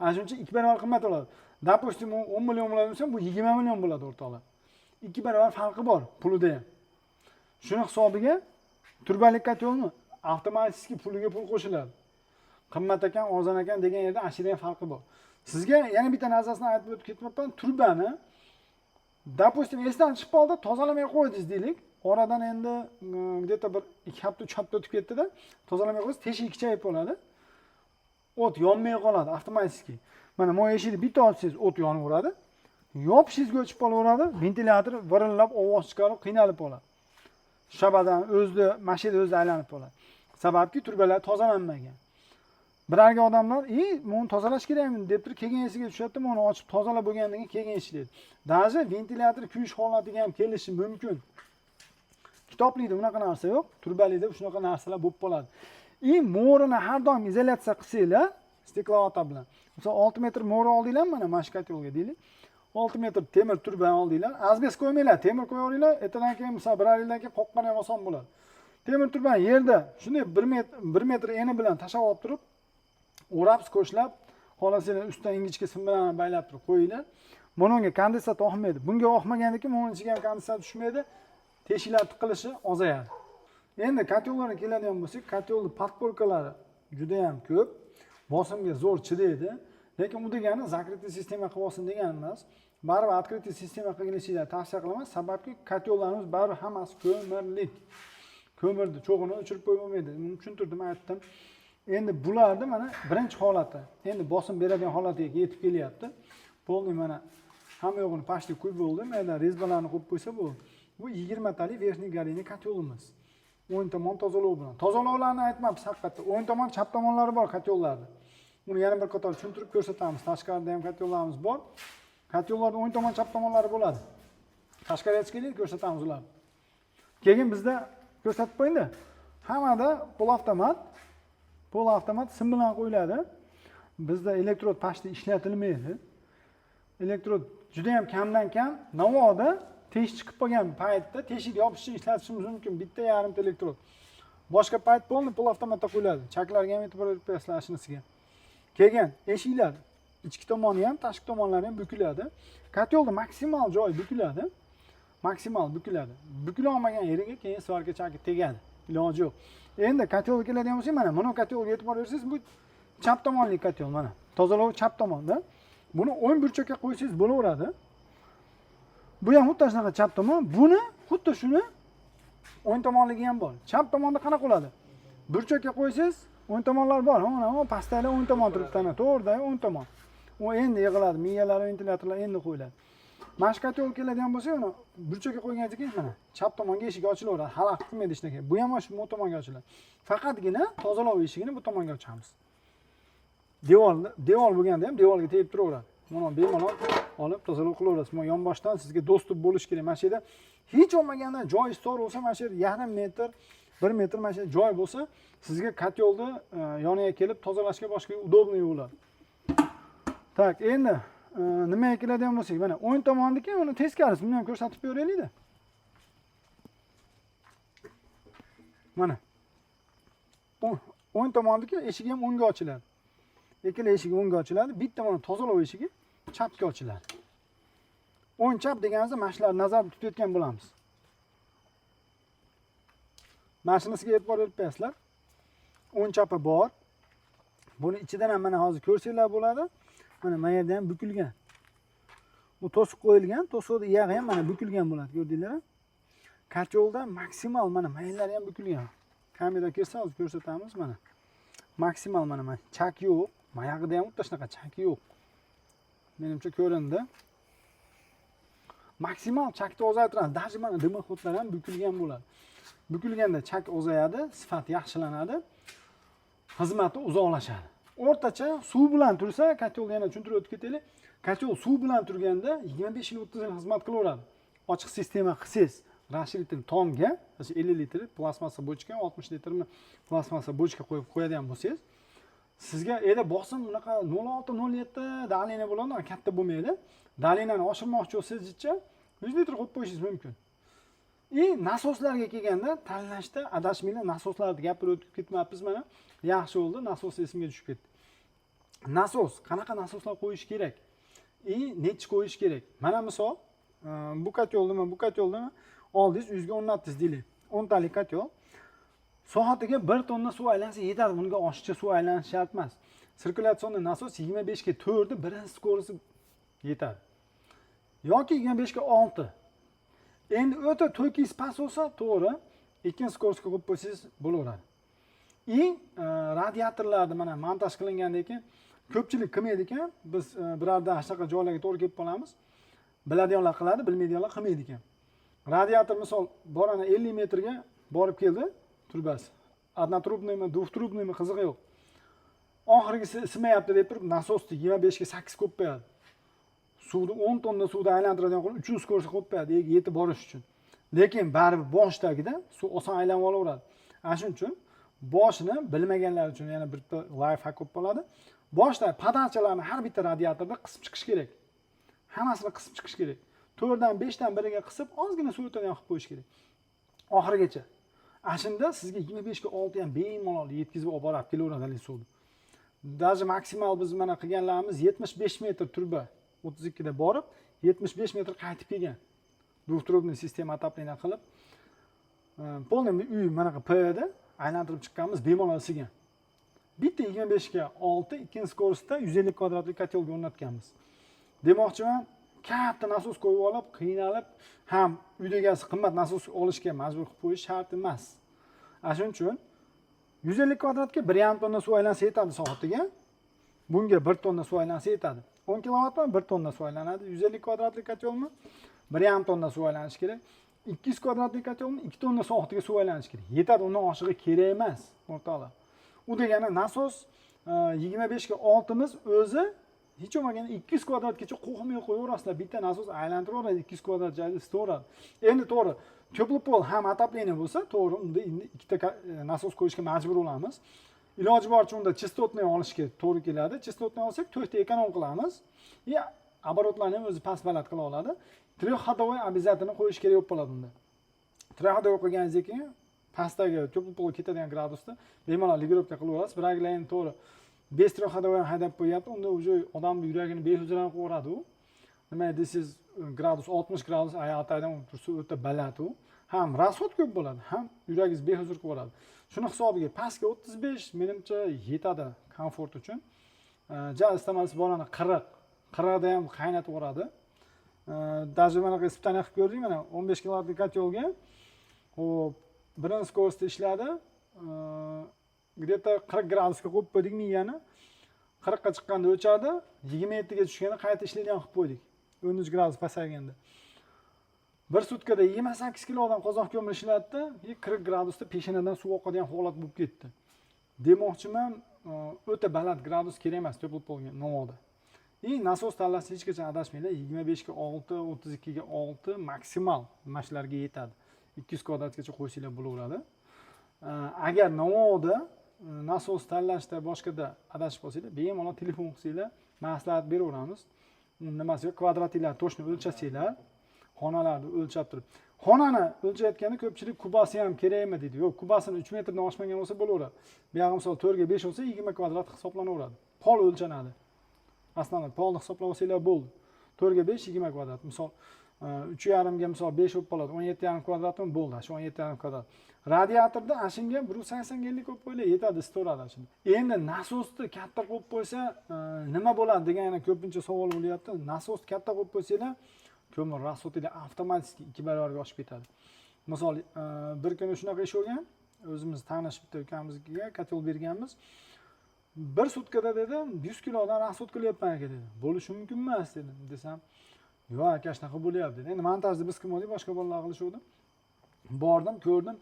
Ana shuning uchun 2 barobar qimmat bo'ladi. Допустим, u 10 million bo'ladi desam, bu 20 million bo'ladi o'rtoqlar. 2 barobar farqi bor pulida ham. Shuni hisobiga turbali котёл ni avtomatik puliga pul qo'shiladi. Qimmat ekan, arzon ekan degan yerda ana shu yerda ham farqi bor. Sizga yana bitta narsasini aytib o'tib ketmoqman. Turbani допустим esdan chiqib qoldi, tozalamay qo'ydingiz deylik. Oradan endi где-то bir 2 hafta, 3 hafta o'tib ketdi-da, tozalamay qo'ysangiz, teshigi kichayib qoladi. O't yonmay qoladi avtomatik. Mana bu eshikni bitta ochsangiz o't yonaveradi. Yopishingizga o'chib qolaveradi, ventilyator virillab ovoz chiqarib qiynalib qoladi. Shabadan o'zida, mashina o'zida aylanib qoladi. Sababki turbalar tozalanmagan. Birarga odamlar, "I, buni tozalash kerakmi?" deb turib keyin esiga tushadi, buni ochib tozalab bo'lgandan keyin keyin ishlaydi. Даже ventilyator kuyish holatiga ham kelishi mumkin. Kitoblikda unaqa narsa yo'q, turbalikda shunaqa narsalar bo'lib qoladi. И mo'rini har doim izolyatsiya qilsanglar, стекловата bilan. Misol 6 metr mo'ri oldinglar, mana shu котёл ga deylik. 6 metr temir turba oldinglar. Asbest qo'ymanglar, temir qo'yaveringlar. Ertadan keyin, misol bir yildan keyin qoqqan ham oson bo'ladi. Temir turbani yerda shunday 1 metr, 1 metr eni bilan tashlab olib turib, o'rab skotchlab, xohlasanglar ustidan ingichka sim bilan baylab turib qo'yinglar. Buni unga kondensat oqmaydi. Bunga oqmagandan keyin buning ichiga ham kondensat tushmaydi. Teshiklar tiqilishi ozayadi. Endi котёл larga keladigan bo'lsak, котёл ni подпорка lari juda ham ko'p. Bosimga zo'r chidaydi. Lekin u degani закрытый sistema qilib olsin degani emas. Baribir открытый sistema qilishinglarni tavsiya qilaman. Sababki котёл larimiz baribir hammasi ko'mirlik. Ko'mirni cho'g'ini o'chirib qo'yib bo'lmaydi. Buni tushuntirdim, aytdim. Endi bularni mana birinchi holati. Endi bosim beradigan holatiga yetib kelyapti. Полный mana hamma yo'g'ini почти quyib bo'ldi. Mayda резьба larni qo'yib qo'ysa bo'ldi. Bu 20 talik верхний горение котёл imiz. O'ng tomon tozalov bilan. Tozalovlarni aytmabmiz haqiqatda. O'ng tomon, chap tomonlari bor котёл larda. Uni yana bir qator tushuntirib ko'rsatamiz. Tashqarida ham котёл larimiz bor. Котёл larda o'ng tomon, chap tomonlari bo'ladi. Tashqariga chiqaylik, ko'rsatamiz ularni. Keyin bizda ko'rsatib qo'yingda. Hammada полуавтомат, полуавтомат sim bilan qo'yiladi. Bizda электрод почти ishlatilmaydi. Электрод juda ham kamdan kam, navoda teshik chiqib qolgan paytda teshik yopish uchun ishlatishimiz mumkin bitta yarimta электрод. Boshqa payt полный полуавтомат da qo'yiladi. Chaklarga ham e'tibor berib qo'yasizlar shunisiga. Keyin eshiklar ichki tomoni ham, tashqi tomonlari ham bukiladi. Котёл da maksimal joyi bukiladi. Maksimal bukiladi. Bukila olmagan yeriga keyin сварка chaki tegadi. Iloji yo'q. Endi котёл ga keladigan bo'lsak, mana buni котёл ga e'tibor bersangiz, bu chap tomonli котёл mana. Tozalov chap tomonda. Buni o'ng burchakka qo'ysangiz bo'laveradi. Bu ham xuddi shunaqa chap tomon. Buni xuddi shuni o'ng tomonligi ham bor. Chap tomonda qanaqa bo'ladi? Burchakka qo'ysangiz, o'ng tomonlar bor. Mana bu pastdagilar o'ng tomon turibdi, ana to'g'rida o'ng tomon. U endi yig'iladi, miyalari, ventilyatorlar endi qo'yiladi. Mana shu котёл keladigan bo'lsa, uni burchakka qo'ygandan keyin mana chap tomonga eshik ochilaveradi, xalaqit qilmaydi hech narsa. Bu ham shu bu tomonga ochiladi. Faqatgina tozalov eshigini bu tomonga ochamiz. Devor bo'lganda ham devorga tegib turaveradi. Buni bemalol olib tozalov qilaverasiz. Mana yonboshdan sizga доступ bo'lishi kerak. Mana shu yerda hech bo'lmaganda joy tor bo'lsa, mana shu yerda yarim metr, 1 metr mana shu yerda joy bo'lsa, sizga котёл ni yoniga kelib tozalashga boshqa удобный bo'ladi. Так, endi nimaga keladigan bo'lsak, mana o'ng tomonniki, uni teskarisi, buni ham ko'rsatib beraylik-da. Mana. O'ng tomonniki eshigi ham o'ngga ochiladi. Ikkala eshigi o'ngga ochiladi, bitta mana tozalov eshigi chapga ochiladi. O'ng chap deganimizda mana shularni nazarda tutayotgan bo'lamiz. Mana shunisiga e'tibor berib qo'yasizlar. O'ng chapi bor. Buni ichidan ham mana hozir ko'rsanglar bo'ladi. Mana yerda ham bukilgan. Bu to'siq qo'yilgan, to'siqni iyag'i ham mana bukilgan bo'ladi, ko'rdinglar? Котёл da maksimal mana mayllari ham bukilgan. Kamera kelsa, hozir ko'rsatamiz mana. Maksimal mana chak yo'q. Mayog'ida ham xuddi shunaqa chak yo'q. Menimcha, ko'rindi. Maksimal chakni ozaytiradi. Даже mana дымоход lar ham bukilgan bo'ladi. Bukilganda chak ozayadi, sifat yaxshilanadi, xizmati uzoqlashadi. O'rtacha suv bilan tursa, котёл ni yana tushuntirib o'tib ketaylik. Котёл suv bilan turganda 25 yil, 30 yil xizmat qilaveradi. Ochiq sistema qilsangiz, расширитель tomga, masalan, 50 litr plastmassa bochka, 60 litrmi plastmassa bochka qo'yib qo'yadigan bo'lsangiz, sizga endi bosim bunaqa 0,6, 0,7 давление bo'ladi, katta bo'lmaydi. Давление ni oshirmoqchi bo'lsangizcha, 100 litr qo'yib qo'yishingiz mumkin. И nasoslarga kelganda, tanlashda adashmanglar, nasoslarni gapirib o'tib ketmabmiz mana. Yaxshi bo'ldi, nasos esimga tushib ketdi. Nasos, qanaqa nasoslar qo'yish kerak? И nechi qo'yish kerak? Mana misol, bu котёл nimi, bu котёл nimi oldingiz, uyingizga o'rnatdingiz deylik. 10 talik котёл. Soatiga 1 tonna suv aylansa yetadi, bunga oshiqcha suv aylanishi shart emas. Циркуляционный nasos 25 ga 4 ni birinchi скорость yetadi. Yoki 25 ga 6. Endi o'ta to'kingiz past bo'lsa, to'g'ri, ikkinchi скорость ga qo'yib qo'ysangiz bo'laveradi. И radiatorlarni mana montaj qilingandan keyin ko'pchilik qilmaydi ekan. Biz birorta shunaqa joylarga to'g'ri kelib qolamiz. Biladiganlar qiladi, bilmaydiganlar qilmaydi ekan. Radiator misol borana 50 metrga borib keldi trubasi. Однотрубный mi, двухтрубный mi, qizig'i yo'q. Oxirgisi isimayapti deb turib nasosni 25 ga 8 qo'yib qo'yadi. Suvni, 10 tonna suvni aylantiradigan qilib 300 скорость qo'yib qo'yadi, yetib borish uchun. Lekin baribir boshdagida suv oson aylanib olaveradi. Ana shuning uchun boshini bilmaganlar uchun yana bitta лайфхак bo'lib qoladi. Boshda подача larni har bitta radiatorda qisib chiqish kerak. Hammasini qisib chiqish kerak. To'rtdan, beshdan biriga qisib, ozgina suv o'tadigan qilib qo'yish kerak oxirigacha. Ana shunda sizga 25 ga 6 ham bemalol yetkazib olib borib kelaveradi haligi suvni. Даже maksimal biz mana qilganlarimiz 75 metr truba 32 da borib, 75 metr qaytib kelgan. Двухтрубный система отопления qilib, полный uy manaqa Pda aylantirib chiqqanmiz, bemalol isigan. Bitta 25 ga 6 ikkinchi скорость da 150 kvadratli котёл ga o'rnatganmiz. Demoqchiman, katta nasos qo'yib olib, qiynalib ham uyda egasi qimmat nasos olishga majbur qilib qo'yish shart emas. Ana shuning uchun 150 kvadratga 1,5 tonna suv aylansa yetadi soatiga. Bunga 1 tonna suv aylansa yetadi. 10 kilovatmi, 1 tonna suv aylanadi. 150 kvadratli котёл mi, 1,5 tonna suv aylanishi kerak. 200 kvadratli котёл mi, 2 tonna soatiga suv aylanishi kerak. Yetadi, undan oshig'i kerak emas, o'rtoqlar. U degani nasos 25 ga 6miz o'zi hech bo'lmaganda 200 kvadratgacha qo'ymay qo'yaverasizlar. Bitta nasos aylantiraveradi, 200 kvadrat joyda isitaveradi. Endi to'g'ri, теплый пол ham отопление bo'lsa, to'g'ri, unda endi ikkita nasos qo'yishga majbur bo'lamiz. Iloji boricha unda частотный olishga to'g'ri keladi. Частотный olsak, to'rtta эконом qilamiz. И оборот larni ham o'zi past baland qila oladi. Трехходовой обязательно qo'yish kerak bo'lib qoladi unda. Трехходовой qo'yganingizdan keyin pastdagi теплый пол ketadigan gradusda bemalol регулировка qilaverasiz. Biroq endi to'g'ri, без трехходовой ham haydab qo'yyapti, unda уже odamni yuragini behuzur ham qilib yuboradi u. Nima desangiz, gradus 60 gradus ataydan tursa, o'ta baland u. Ham расход ko'p bo'ladi, ham yuragingiz behuzur qilib yuboradi. Shuni hisobiga pastga 35 menimcha yetadi komfort uchun. Ja istamasi borani 40, 40 da ham qaynatib yuboradi. Даже manaqa испытание qilib ko'rdik, mana 15 kilovatli котёл ga. Xo'p, birinchi скорость da ishladi. Где-то 40 gradusga qo'yib qo'ydik miyani. 40 ga chiqqanda o'chadi, 27 ga tushganda qayta ishlaydigan qilib qo'ydik. 13 gradus pasayganda. Bir sutkada 28 kilodan qozon ko'mir ishlatdi, и 40 gradusda peshonadan suv oqadigan holat bo'lib ketdi. Demoqchiman, o'ta baland gradus kerak emas теплый пол ga Novoda. И nasos tanlashda hech qachon adashmanglar, 25 ga 6, 32 ga 6 maksimal mana shularga yetadi. 200 kvadratgacha qo'ysanglar bo'laveradi. Agar Navoda nasos tanlashda boshqada adashib qolsanglar, bemalol telefon qilsanglar, maslahat beraveramiz. Uni nimasi yo'q, kvadratinglarni точно o'lchasanglar, xonalarni o'lchab turib. Xonani o'lchayotganda ko'pchilik куба si ham kerakmi deydi. Yo'q, куба sini 3 metrdan oshmagan bo'lsa bo'laveradi. Buyog'i misol 4 ga 5 bo'lsa, 20 kvadrat hisoblanaveradi. Pol o'lchanadi. Aslida polni hisoblab olsanglar bo'ldi. 4 ga 5, 20 kvadrat. Misol 3,5 ga misol 5 bo'lib qoladi, 17,5 kvadratmi bo'ldi, shu 17,5 kvadrat. Radiatorda ana shunga 180 ga 50 qo'yib qo'yinglar, yetadi, isitaveradi shuni. Endi nasosni katta qo'yib qo'ysa nima bo'ladi degan yana ko'pincha savol bo'lyapti. Nasosni katta qo'yib qo'ysanglar, ko'mir расход inglar avtomatik 2 barobarga oshib ketadi. Misol, bir kuni shunaqa ish bo'lgan, o'zimiz tanish bitta ukamizga котёл berganmiz. Bir sutkada, dedi, 100 kilodan расход qilyapman, aka, dedi. Bo'lishi mumkin emas, dedim. Desam, yo'q, aka, shunaqa bo'lyapti, dedi. Endi montajni biz qilmadik, boshqa bolalar qilishuvdi. Bordim, ko'rdim.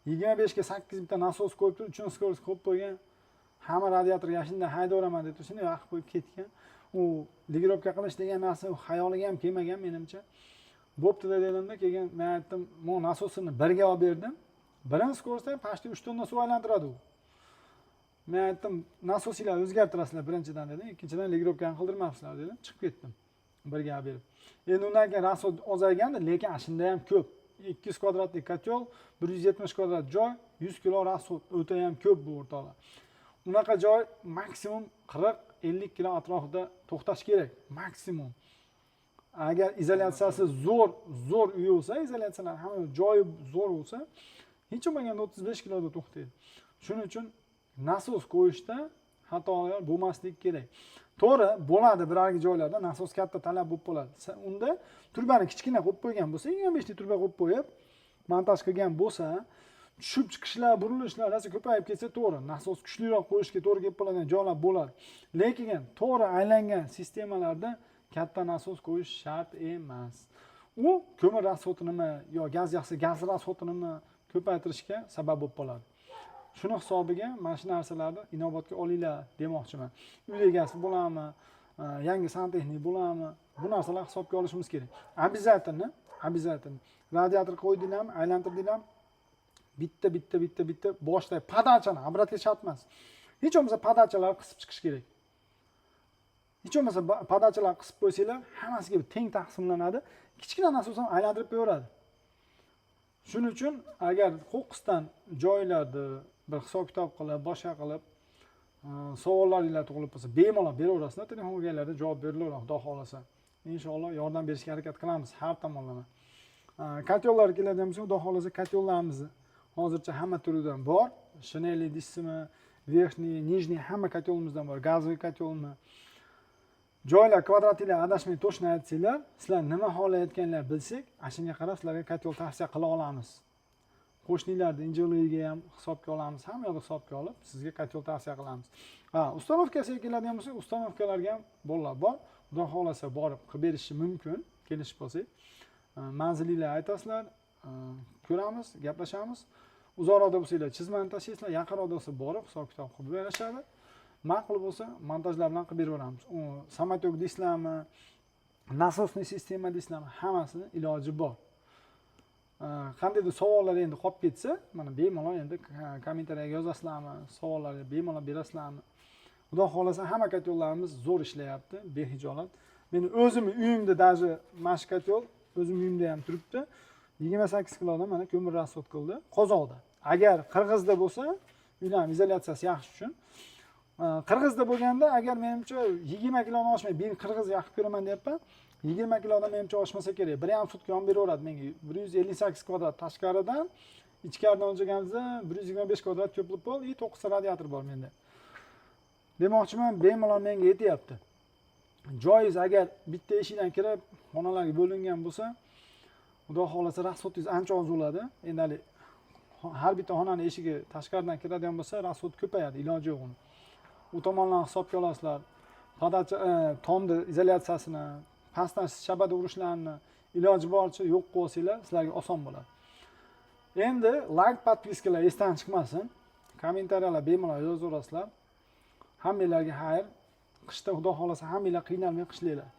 25 ga 8 bitta nasos qo'yib turib, uchinchi скорость qo'yib qo'ygan. Hamma radiatorga shunday haydaveraman deb turib, shunday yoqib qo'yib ketgan. U регулировка qilish degan narsa u xayoliga ham kelmagan menimcha. Bo'pti-da, dedimda, keyin men aytdim, "Bu nasosini birga olib berdim. Birinchi скорость da почти 3 tonna suv aylantiradi u." Men aytdim, "Nasosinglarni o'zgartirasizlar birinchidan", dedim. "Ikkinchidan, регулировка ni qildirmabsizlar", dedim. Chiqib ketdim. Birga olib berib. Endi undan keyin расход ozaygandi, lekin ana shunda ham ko'p. 200 kvadratlik котёл, 170 kvadrat joy, 100 kilo расход o'ta ham ko'p bu, o'rtoqlar. Unaqa joy maksimum 40-50 kilo atrofida to'xtash kerak, maksimum. Agar izolyatsiyasi zo'r, zo'r uy bo'lsa, izolyatsiyalar hamma joyi zo'r bo'lsa, hech bo'lmaganda 35 kiloda to'xtaydi. Shuning uchun nasos qo'yishda xatolar bo'lmasligi kerak. To'g'ri, bo'ladi, birorgi joylarda nasos katta talab bo'lib qoladi. Unda trubani kichkina qo'yib qo'ygan bo'lsa, 25 lik truba qo'yib qo'yib, montaj qilgan bo'lsa, tushib chiqishlar, burilishlar rosa ko'payib ketsa, to'g'ri, nasos kuchliroq qo'yishga to'g'ri kelib qoladigan joylar bo'ladi. Lekin to'g'ri aylangan sistemalarda katta nasos qo'yish shart emas. U ko'mir расход inimi yo gaz yoqsa gaz расход inimi ko'paytirishga sabab bo'lib qoladi. Shuni hisobiga mana shu narsalarni inobatga olinglar demoqchiman. Uy egasi bo'ladimi, yangi santexnik bo'ladimi, bu narsalar hisobga olishimiz kerak. Обязательно, обязательно radiator qo'ydinglarmi, aylantirdinglarmi, bitta, bitta, bitta, bitta boshida подача ni обратка shart emas. Hech bo'lmasa подача lar qisib chiqish kerak. Hech bo'lmasa подача lar qisib qo'ysanglar, hammasiga teng taqsimlanadi. Kichkina nasos ham aylantirib qo'yaveradi. Shuning uchun agar qo'qqisdan joylarni bir hisob kitob qilib, boshqa qilib, savollaringlar tug'ilib qolsa, bemalol beraverasizlar, telefon qilganlarda javob berilaveradi, xudo xohlasa. Inshaalloh, yordam berishga harakat qilamiz har tomonlama. Котёл lar keladigan bo'lsa, xudo xohlasa, котёл larimizni hozircha hamma turidan bor. Шинели deysizmi, верхний, нижний, hamma котёл imizdan bor. Газовый котёл mi? Joylar kvadratinglar adashmay точно aytsanglar, sizlar nima xohlayotganlar bilsak, ana shunga qarab sizlarga котёл tavsiya qila olamiz. Qo'shnilarni injiligiga ham hisobga olamiz, hamma yoqda hisobga olib, sizga котёл tavsiya qilamiz. Ha, установка siga keladigan bo'lsak, установка larga ham bolalar bor. Xudo xohlasa, borib qilib berishi mumkin, kelishib olsak. Manzilinglar aytasizlar, ko'ramiz, gaplashamiz. Uzoqroqda bo'lsanglar, chizmani tashlaysizlar, yaqinroqda bo'lsa, borib hisob kitob qilib berishadi. Ma'qul bo'lsa, montajlar bilan qilib beraveramiz. U самотек deysizlarmi, насосный sistema deysizlarmi, hammasini iloji bor. Qandaydir savollar endi qolib ketsa, mana bemalol endi kommentariyaga yozasizlarmi, savollarni bemalol berasizlarmi. Xudo xohlasa, hamma котёл larimiz zo'r ishlayapti, behijolat. Meni o'zimni uyimda даже mana shu котёл o'zim uyimda ham turibdi. 28 kilodan mana ko'mir расход qildi Qozoqda. Agar Qirg'izda bo'lsa, uylarning izolyatsiyasi yaxshi uchun. Qirg'izda bo'lganda, agar menimcha 20 kilodan oshmay, men qirg'iz yaxshi ko'raman deyapman. 20 kilodan menimcha oshmasa kerak. 1,5 sutka yon beraveradi menga. 158 kvadrat tashqaridan, ichkaridan o'lchaganimizda 125 kvadrat теплый пол и 9 ta radiator bor menda. Demoqchiman, bemalol menga yetyapti. Joyingiz agar bitta eshikdan kirib xonalarga bo'lingan bo'lsa, xudo xohlasa, расход ingiz ancha oz bo'ladi. Endi hali har bitta xonani eshigi tashqaridan kiradigan bo'lsa, расход ko'payadi, iloji yo'q uni. U tomondan hisobga olasizlar. Подача, tomni izolyatsiyasini, pastdan shabada urishlarini iloji boricha yo'q qilib olsanglar, sizlarga oson bo'ladi. Endi layk, подписка lar esdan chiqmasin. Kommentariyalar bemalol yozaverasizlar. Hammanglarga xayr. Qishda xudo xohlasa hammanglar qiynalmay qishlanglar.